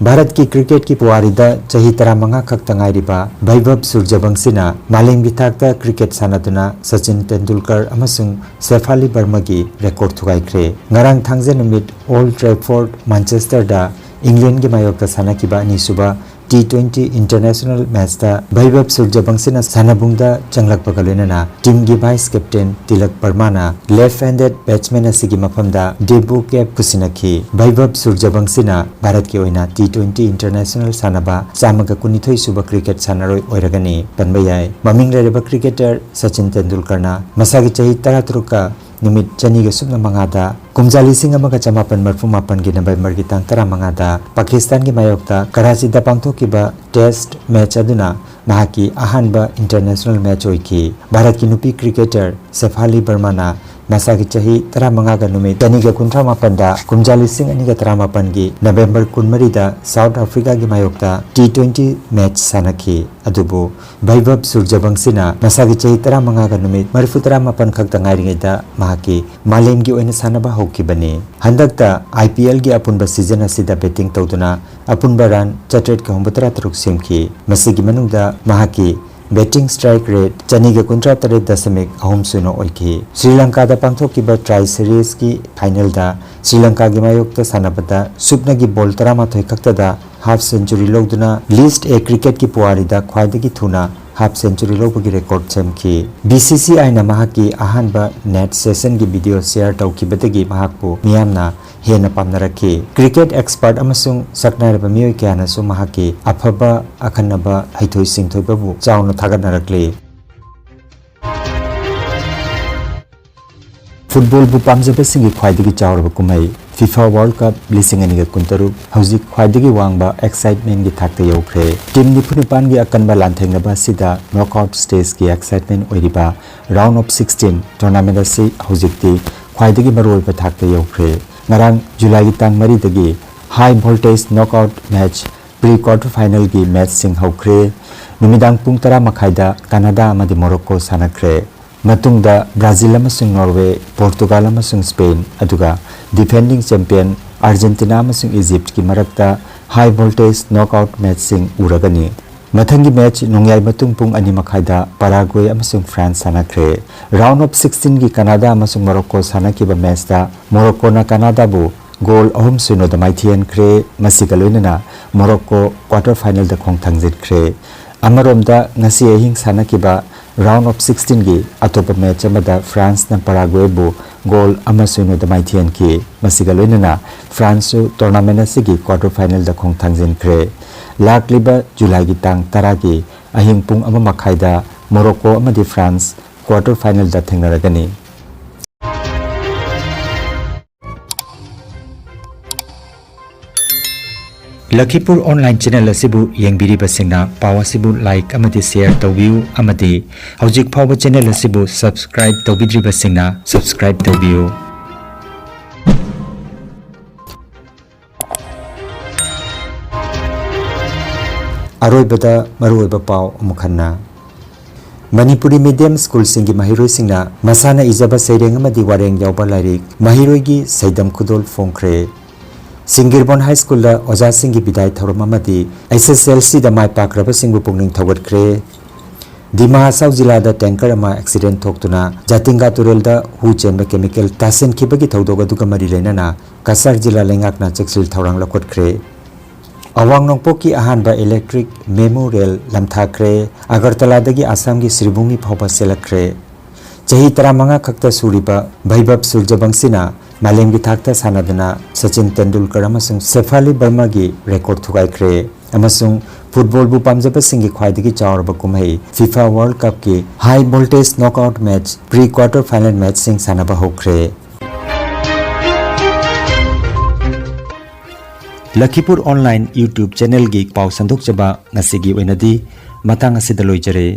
ꯚꯥꯔꯠꯀꯤ cricketꯀꯤ ꯄꯨꯋꯥꯔꯤꯗ ꯆꯍꯤ ꯇꯔꯥꯃꯉꯥ ꯈꯛꯇ ꯉꯥꯏꯔꯤꯕ ꯚꯩꯚꯕ ꯁꯨꯔꯖꯕꯪꯁꯤꯅ ꯃꯥꯂꯦꯝꯒꯤ ꯊꯥꯛꯇ cricket ꯁꯥꯟꯅꯗꯨꯅ ꯁꯆꯤꯟ ꯇꯦꯟꯗꯨꯜꯀꯔ ꯑꯃꯁꯨꯡ ꯁꯦꯐꯥꯂꯤ ꯕꯔꯃꯒꯤ record ꯊꯨꯒꯥꯏꯈ꯭ꯔꯦ꯫ ꯉꯔꯥꯡ ꯊꯥꯡꯖ ꯅꯨꯃꯤꯠ Old Trafford, Manchesterꯗ Englandꯒꯤ ꯃꯥꯌꯣꯛꯇ ꯁꯥꯟꯅꯈꯤꯕ ꯑꯅꯤꯁꯨꯕ T twenty international matchꯇ ꯚꯩꯚꯕ ꯁꯨꯔꯖꯕꯪꯁꯤꯅ ꯁꯥꯟꯅꯕꯨꯡꯗ ꯆꯪꯂꯛꯄꯒ ꯂꯣꯏꯅꯅ teamꯒꯤ vice captain tilak ꯕꯔꯃꯥꯅ left handed batsman ꯑꯁꯤꯒꯤ ꯃꯐꯝꯗ debut cap ꯈꯨꯠꯁꯤꯟꯅꯈꯤ꯫ ꯚꯩꯚꯕ ꯁꯨꯔꯖꯕꯪꯁꯤꯅ ꯚꯥꯔꯠꯀꯤ ꯑꯣꯏꯅ T twenty international ꯁꯥꯟꯅꯕ ꯆꯥꯝꯃꯒ ꯀꯨꯟꯅꯤꯊꯣꯏ ꯁꯨꯕ cricket ꯁꯥꯟꯅꯔꯣꯏ ꯑꯣꯏꯔꯒꯅꯤ ꯄꯟꯕ ꯌꯥꯏ꯫ ꯃꯃꯤꯡ ꯂꯩꯔꯕ cricketer ꯁꯆꯤꯟ ꯇꯦꯟꯗꯨꯜꯀꯔꯅ ꯃꯁꯥꯒꯤ ꯆꯍꯤ ꯇꯔꯥꯇꯔꯨꯛꯀ ꯅꯨꯃꯤꯠ ꯆꯅꯤꯒ ꯁꯨꯞꯅ ꯃꯉꯥꯗ, ꯀꯨꯝꯖꯥ ꯂꯤꯁꯤꯡ ꯑꯃꯒ ꯆꯃꯥꯄꯟ ꯃꯔꯐꯨ ꯃꯥꯄꯟꯒꯤ Novemberꯒꯤ ꯇꯥꯡ ꯇꯔꯥꯃꯉꯥꯗ ꯄꯥꯀꯤꯁꯇꯥꯟꯒꯤ ꯃꯥꯌꯣꯛꯇ ꯀꯔꯥꯆꯤꯗ ꯄꯥꯡꯊꯣꯛꯈꯤꯕ test match ꯑꯗꯨꯅ ꯃꯍꯥꯛꯀꯤ ꯑꯍꯥꯟꯕ international match ꯑꯣꯏꯈꯤ꯫ ꯚꯥꯔꯠꯀꯤ ꯅꯨꯄꯤ cricketer ꯁꯦꯐꯥꯂꯤ ꯕꯔꯃꯥꯅ ꯃꯁꯥꯒꯤ ꯆꯍꯤ ꯇꯔꯥꯃꯉꯥꯒ ꯅꯨꯃꯤꯠ ꯆꯅꯤꯒ ꯀꯨꯟꯊ꯭ꯔꯥ ꯃꯥꯄꯟꯗ ꯀꯨꯝꯖꯥ ꯂꯤꯁꯤꯡ ꯑꯅꯤꯒ ꯇꯔꯥꯃꯥꯄꯟꯒꯤ ꯅꯕꯦꯝꯕꯔ ꯀꯨꯟꯃꯔꯤꯗ ꯁꯥꯎꯠ ꯑꯐ꯭ꯔꯤꯀꯥꯒꯤ ꯃꯥꯌꯣꯛꯇ ꯇꯤ ꯇ꯭ꯋꯦꯟꯇꯤ ꯃꯦꯆ ꯁꯥꯟꯅꯈꯤ꯫ ꯑꯗꯨꯕꯨ ꯚꯩꯚꯕ ꯁꯨꯔꯖꯕꯪꯁꯤꯅ ꯃꯁꯥꯒꯤ ꯆꯍꯤ ꯇꯔꯥꯃꯉꯥꯒ ꯅꯨꯃꯤꯠ ꯃꯔꯤꯐꯨ ꯇꯔꯥꯃꯥꯄꯟ ꯈꯛꯇ ꯉꯥꯏꯔꯤꯉꯩꯗ ꯃꯍꯥꯛꯀꯤ ꯃꯥꯂꯦꯝꯒꯤ ꯑꯣꯏꯅ ꯁꯥꯟꯅꯕ ꯍꯧꯈꯤꯕꯅꯤ꯫ ꯍꯟꯗꯛꯇ ꯑꯥꯏ ꯄꯤ ꯑꯦꯜꯒꯤ ꯑꯄꯨꯟꯕ ꯁꯤꯖꯟ ꯑꯁꯤꯗ ꯕꯦꯇꯤꯡ ꯇꯧꯗꯨꯅ ꯑꯄꯨꯟꯕ ꯔꯟ ꯆꯥꯇ꯭ꯔꯦꯠꯀ ꯍꯨꯝꯐꯨꯇꯔꯥ ꯇꯔꯨꯛ ꯁꯦꯝꯈꯤ꯫ ꯃꯁꯤꯒꯤ ꯃꯅꯨꯡꯗ ꯃꯍꯥꯛꯀꯤ ꯕꯦꯇꯤꯡ ꯁ꯭ꯇ꯭ꯔꯥꯏꯛ ꯔꯦꯠ ꯆꯅꯤꯒ ꯀꯨꯟꯊ꯭ꯔꯥ ꯇꯔꯦꯠ ꯗꯁꯃꯤꯛ ꯑꯍꯨꯝ ꯁꯤꯅꯣ ꯑꯣꯏꯈꯤ꯫ ꯁ꯭ꯔꯤ ꯂꯪꯀꯥꯗ ꯄꯥꯡꯊꯣꯛꯈꯤꯕ ꯇ꯭ꯔꯥꯏ ꯁꯤꯔꯤꯖꯀꯤ ꯐꯥꯏꯅꯦꯜꯗ ꯁ꯭ꯔꯤ ꯂꯪꯀꯥꯒꯤ ꯃꯥꯌꯣꯛꯇ ꯁꯥꯟꯅꯕꯗ ꯁꯨꯞꯅꯒꯤ ꯕꯣꯜ ꯇꯔꯥꯃꯥꯊꯣꯏ ꯈꯛꯇꯗ ꯍꯥꯐ ꯁꯦꯟꯆꯨꯔꯤ ꯂꯧꯗꯨꯅ ꯂꯤꯁ ꯑꯦ ꯀ꯭ꯔꯤꯀꯦꯠꯀꯤ ꯄꯨꯋꯥꯔꯤꯗ ꯈ꯭ꯋꯥꯏꯗꯒꯤ ꯊꯨꯅ ꯍꯥꯐ ꯁꯦꯟꯆꯨꯔꯤ ꯂꯧꯕꯒꯤ ꯔꯦꯀꯣꯔꯗ ꯁꯦꯝꯈꯤ꯫ ꯕꯤ ꯁꯤ ꯁꯤ ꯑꯥꯏꯅ ꯃꯍꯥꯛꯀꯤ ꯑꯍꯥꯟꯕ ꯅꯦꯠ ꯁꯦꯁꯟꯒꯤ ꯚꯤꯗꯤꯑꯣ ꯁꯦꯌꯔ ꯇꯧꯈꯤꯕꯗꯒꯤ ꯃꯍꯥꯛꯄꯨ ꯃꯤꯌꯥꯝꯅ ꯍꯦꯟꯅ ꯄꯥꯝꯅꯔꯛꯈꯤ꯫ ꯀ꯭ꯔꯤꯀꯦꯠ ꯑꯦꯛꯁꯄꯔꯠ ꯑꯃꯁꯨꯡ ꯁꯛꯅꯥꯏꯔꯕ ꯃꯤꯑꯣꯏ ꯀꯌꯥꯅꯁꯨ ꯃꯍꯥꯛꯀꯤ ꯑꯐꯕ ꯑꯈꯟꯅꯕ ꯍꯩꯊꯣꯏ ꯁꯤꯡꯊꯣꯏꯕꯕꯨ ꯆꯥꯎꯅ ꯊꯥꯒꯠꯅꯔꯛꯂꯤ꯫ ꯐꯨꯠꯕꯣꯜꯕꯨ ꯄꯥꯝꯖꯕꯁꯤꯡꯒꯤ ꯈ꯭ꯋꯥꯏꯗꯒꯤ ꯆꯥꯎꯔꯕ ꯀꯨꯝꯍꯩ ꯐꯤꯐꯥ ꯋꯥꯔꯜꯗ ꯀꯞ ꯂꯤꯁꯤꯡ ꯑꯅꯤꯒ ꯀꯨꯟꯇꯔꯨꯛ ꯍꯧꯖꯤꯛ ꯈ꯭ꯋꯥꯏꯗꯒꯤ ꯋꯥꯡꯕ ꯑꯦꯛꯁꯥꯏꯠꯃꯦꯟꯒꯤ ꯊꯥꯛꯇ ꯌꯧꯈ꯭ꯔꯦ꯫ ꯇꯤꯝ ꯅꯤꯐꯨ ꯅꯤꯄꯥꯟꯒꯤ ꯑꯀꯟꯕ ꯂꯥꯟꯊꯦꯡꯅꯕ ꯑꯁꯤꯗ ꯅꯣꯛꯑꯥꯎꯠ ꯁ꯭ꯇꯦꯖꯀꯤ ꯑꯦꯛꯁꯥꯏꯠꯃꯦꯟ ꯑꯣꯏꯔꯤꯕ ꯔꯥꯎꯟ ꯑꯣꯐ ꯁꯤꯛꯁꯇꯤꯟ ꯇꯣꯔꯅꯥꯃꯦꯟ ꯑꯁꯤ ꯍꯧꯖꯤꯛꯇꯤ ꯈ꯭ꯋꯥꯏꯗꯒꯤ ꯃꯔꯨꯑꯣꯏꯕ ꯊꯥꯛꯇ ꯌꯧꯈ꯭ꯔꯦ꯫ ꯉꯔꯥꯡ ꯖꯨꯂꯥꯏꯒꯤ ꯇꯥꯡ ꯃꯔꯤꯗꯒꯤ high voltage knockout match pre quarter ꯐꯥꯏꯅꯦꯜꯒꯤ ꯃꯦꯆꯁꯤꯡ ꯍꯧꯈ꯭ꯔꯦ꯫ ꯅꯨꯃꯤꯗꯥꯡ ꯄꯨꯡ ꯇꯔꯥ ꯃꯈꯥꯏꯗ ꯀꯅꯥꯗꯥ ꯑꯃꯗꯤ ꯃꯣꯔꯣꯛꯀꯣ ꯁꯥꯟꯅꯈ꯭ꯔꯦ꯫ ꯃꯇꯨꯡꯗ ꯕ꯭ꯔꯥꯖꯤꯜ ꯑꯃꯁꯨꯡ ꯅꯣꯔꯋꯦ, ꯄꯣꯔꯇꯨꯒꯥꯜ ꯑꯃꯁꯨꯡ ꯁ꯭ꯄꯦꯟ, ꯑꯗꯨꯒ ꯗꯤꯐꯦꯟꯗꯤꯡ ꯆꯦꯝꯄꯤꯌꯟ ꯑꯥꯔꯖꯦꯟꯇꯤꯅꯥ ꯑꯃꯁꯨꯡ ꯏꯖꯤꯞꯇꯀꯤ ꯃꯔꯛꯇ ꯍꯥꯏ ꯚꯣꯜꯇꯦꯖ ꯅꯣꯛꯑꯥꯎꯠ ꯃꯦꯆꯁꯤꯡ ꯎꯔꯒꯅꯤ꯫ ꯃꯊꯪꯒꯤ ꯃꯦꯆ ꯅꯣꯡꯌꯥꯏ ꯃꯇꯨꯡ ꯄꯨꯡ ꯑꯅꯤ ꯃꯈꯥꯏꯗ ꯄꯥꯔꯥꯒ꯭ꯋꯦ ꯑꯃꯁꯨꯡ ꯐ꯭ꯔꯥꯟꯁ ꯁꯥꯟꯅꯈ꯭ꯔꯦ꯫ ꯔꯥꯎꯟ ꯑꯣꯐ ꯁꯤꯛꯁꯇꯤꯟꯒꯤ ꯀꯅꯥꯗꯥ ꯑꯃꯁꯨꯡ ꯃꯣꯔꯣꯛꯀꯣ ꯁꯥꯟꯅꯈꯤꯕ ꯃꯦꯆꯇ ꯃꯣꯔꯣꯛꯀꯣꯅ ꯀꯅꯥꯗꯥꯕꯨ ꯒꯣꯜ ꯑꯍꯨꯝ ꯁꯤꯅꯣꯗ ꯃꯥꯏꯊꯤꯍꯟꯈ꯭ꯔꯦ꯫ ꯃꯁꯤꯒ ꯂꯣꯏꯅꯅ ꯃꯣꯔꯣꯛꯀꯣ ꯀ꯭ꯋꯥꯔꯇꯔ ꯐꯥꯏꯅꯦꯜꯗ ꯈꯣꯡ ꯊꯥꯡꯖꯤꯟꯈ꯭ꯔꯦ꯫ ꯑꯃꯔꯣꯝꯗ ꯉꯁꯤ ꯑꯍꯤꯡ ꯁꯥꯟꯅꯈꯤꯕ ꯔꯥꯎꯟ ꯑꯣꯐ ꯁꯤꯛꯁꯇꯤꯟꯒꯤ ꯑꯇꯣꯞꯄ ꯃꯦꯆ ꯑꯃꯗ ꯐ꯭ꯔꯥꯟꯁꯅ ꯄꯥꯔꯥꯒ꯭ꯋꯦꯕꯨ ꯒꯣꯜ ꯑꯃ ꯁꯤꯅꯣꯗ ꯃꯥꯏꯊꯤꯍꯟꯈꯤ꯫ ꯃꯁꯤꯒ ꯂꯣꯏꯅꯅ ꯐ꯭ꯔꯥꯟꯁꯁꯨ ꯇꯣꯔꯅꯥꯃꯦꯟ ꯑꯁꯤꯒꯤ ꯀ꯭ꯋꯥꯔꯇꯔ ꯐꯥꯏꯅꯦꯜꯗ ꯈꯣꯡ ꯊꯥꯡꯖꯤꯟꯈ꯭ꯔꯦ꯫ ꯂꯥꯛꯂꯤꯕ ꯖꯨꯂꯥꯏꯒꯤ ꯇꯥꯡ ꯇꯔꯥꯒꯤ ꯑꯍꯤꯡ ꯄꯨꯡ ꯑꯃ ꯃꯈꯥꯏꯗ ꯃꯣꯔꯣꯛꯀꯣ ꯑꯃꯗꯤ ꯐ꯭ꯔꯥꯟꯁ ꯀ꯭ꯋꯥꯔꯇꯔ ꯐꯥꯏꯅꯦꯜꯗ ꯊꯦꯡꯅꯔꯒꯅꯤ꯫ ꯂꯈꯤꯄꯨꯔ ꯑꯣꯟꯂꯥꯏꯟ ꯆꯦꯅꯦꯜ ꯑꯁꯤꯕꯨ ꯌꯦꯡꯕꯤꯔꯤꯕꯁꯤꯡꯅ ꯄꯥꯎ ꯑꯁꯤꯕꯨ ꯂꯥꯏꯛ ꯑꯃꯗꯤ ꯁꯦꯌꯔ ꯇꯧꯕꯤꯌꯨ ꯑꯃꯗꯤ ꯍꯧꯖꯤꯛ ꯐꯥꯎꯕ ꯆꯦꯅꯦꯜ ꯑꯁꯤꯕꯨ ꯁꯕꯁꯀ꯭ꯔꯥꯏꯕ ꯇꯧꯕꯤꯗ꯭ꯔꯤꯕꯁꯤꯡꯅ ꯁꯕꯁꯀ꯭ꯔꯥꯏꯕ ꯇꯧꯕꯤꯌꯨ꯫ ꯑꯔꯣꯏꯕꯗ ꯃꯔꯨꯑꯣꯏꯕ ꯄꯥꯎ ꯑꯃꯨꯛ ꯍꯟꯅ꯫ ꯃꯅꯤꯄꯨꯔꯤ ꯃꯤꯗꯤꯌꯝ ꯁ꯭ꯀꯨꯜꯁꯤꯡꯒꯤ ꯃꯍꯩꯔꯣꯏꯁꯤꯡꯅ ꯃꯁꯥꯅ ꯏꯖꯕ ꯁꯩꯔꯦꯡ ꯑꯃꯗꯤ ꯋꯥꯔꯦꯡ ꯌꯥꯎꯕ ꯂꯥꯏꯔꯤꯛ ꯃꯍꯩꯔꯣꯏꯒꯤ ꯁꯩꯗꯝ ꯈꯨꯗꯣꯜ ꯐꯣꯡꯈ꯭ꯔꯦ꯫ ꯁꯤꯡꯒꯤꯔꯕꯣꯟ ꯍꯥꯏ ꯁ꯭ꯀꯨꯜꯗ ꯑꯣꯖꯥꯁꯤꯡꯒꯤ ꯕꯤꯗꯥꯏ ꯊꯧꯔꯝ ꯑꯃꯗꯤ ꯑꯦꯁ ꯑꯦꯁ ꯑꯦꯜ ꯁꯤꯗ ꯃꯥꯏ ꯄꯥꯛꯈ꯭ꯔꯕꯁꯤꯡꯕꯨ ꯄꯨꯛꯅꯤꯡ ꯊꯧꯒꯠꯈ꯭ꯔꯦ꯫ ꯗꯤꯃꯥ ꯍꯁꯥꯎ ꯖꯤꯂꯥꯗ ꯇꯦꯡꯀꯔ ꯑꯃ ꯑꯦꯛꯁꯤꯗꯦꯟ ꯊꯣꯛꯇꯨꯅ ꯖꯥꯇꯤꯡꯒꯥ ꯇꯨꯔꯦꯜꯗ ꯍꯨ ꯆꯦꯟꯕ ꯀꯦꯃꯤꯀꯦꯜ ꯇꯥꯁꯤꯟꯈꯤꯕꯒꯤ ꯊꯧꯗꯣꯛ ꯑꯗꯨꯒ ꯃꯔꯤ ꯂꯩꯅꯅ ꯀꯁꯥꯔ ꯖꯤꯂꯥ ꯂꯩꯉꯥꯛꯅ ꯆꯦꯛꯁꯤꯜ ꯊꯧꯔꯥꯡ ꯂꯧꯈꯠꯈ꯭ꯔꯦ꯫ ꯑꯋꯥꯡ ꯅꯣꯡꯄꯣꯛꯀꯤ ꯑꯍꯥꯟꯕ ꯏꯂꯦꯛꯇ꯭ꯔꯤꯛ ꯃꯦꯃꯨ ꯔꯦꯜ ꯂꯝꯊꯥꯈ꯭ꯔꯦ꯫ ꯑꯒꯔꯇꯂꯥꯗꯒꯤ ꯑꯁꯥꯝꯒꯤ ꯁ꯭ꯔꯤꯚꯨꯃꯤ ꯐꯥꯎꯕ ꯆꯦꯜꯂꯛꯈ꯭ꯔꯦ꯫ ꯆꯍꯤ ꯇꯔꯥꯃꯉꯥ ꯈꯛꯇ ꯁꯨꯔꯤꯕ ꯚꯩꯚꯕ ꯁꯨꯔꯖꯕꯪꯁꯤꯅ ꯃꯥꯂꯦꯝꯒꯤ ꯊꯥꯛꯇ ꯁꯥꯟꯅꯗꯨꯅ ꯁꯆꯤꯟ ꯇꯦꯟꯗꯨꯜꯀꯔ ꯑꯃꯁꯨꯡ ꯁꯦꯐꯥꯂꯤ ꯕꯔꯃꯥꯒꯤ ꯔꯦꯀꯣꯔꯗ ꯊꯨꯒꯥꯏꯈ꯭ꯔꯦ꯫ ꯑꯃꯁꯨꯡ ꯐꯨꯠꯕꯣꯜꯕꯨ ꯄꯥꯝꯖꯕꯁꯤꯡꯒꯤ ꯈ꯭ꯋꯥꯏꯗꯒꯤ ꯆꯥꯎꯔꯕ ꯀꯨꯝꯍꯩ ꯐꯤꯐꯥ ꯋꯥꯔꯜꯗ ꯀꯞꯀꯤ high voltage knockout match pre quarter final ꯃꯦꯆꯁꯤꯡ ꯁꯥꯟꯅꯕ ꯍꯧꯈ꯭ꯔꯦ꯫ ꯂꯈꯤꯄꯨꯔ ꯑꯣꯟꯂꯥꯏꯟ YouTube ꯆꯦꯅꯦꯜꯒꯤ ꯄꯥꯎ ꯁꯟꯗꯣꯛꯆꯕ ꯉꯁꯤꯒꯤ ꯑꯣꯏꯅꯗꯤ ꯃꯇꯥꯡ ꯑꯁꯤꯗ ꯂꯣꯏꯖꯔꯦ꯫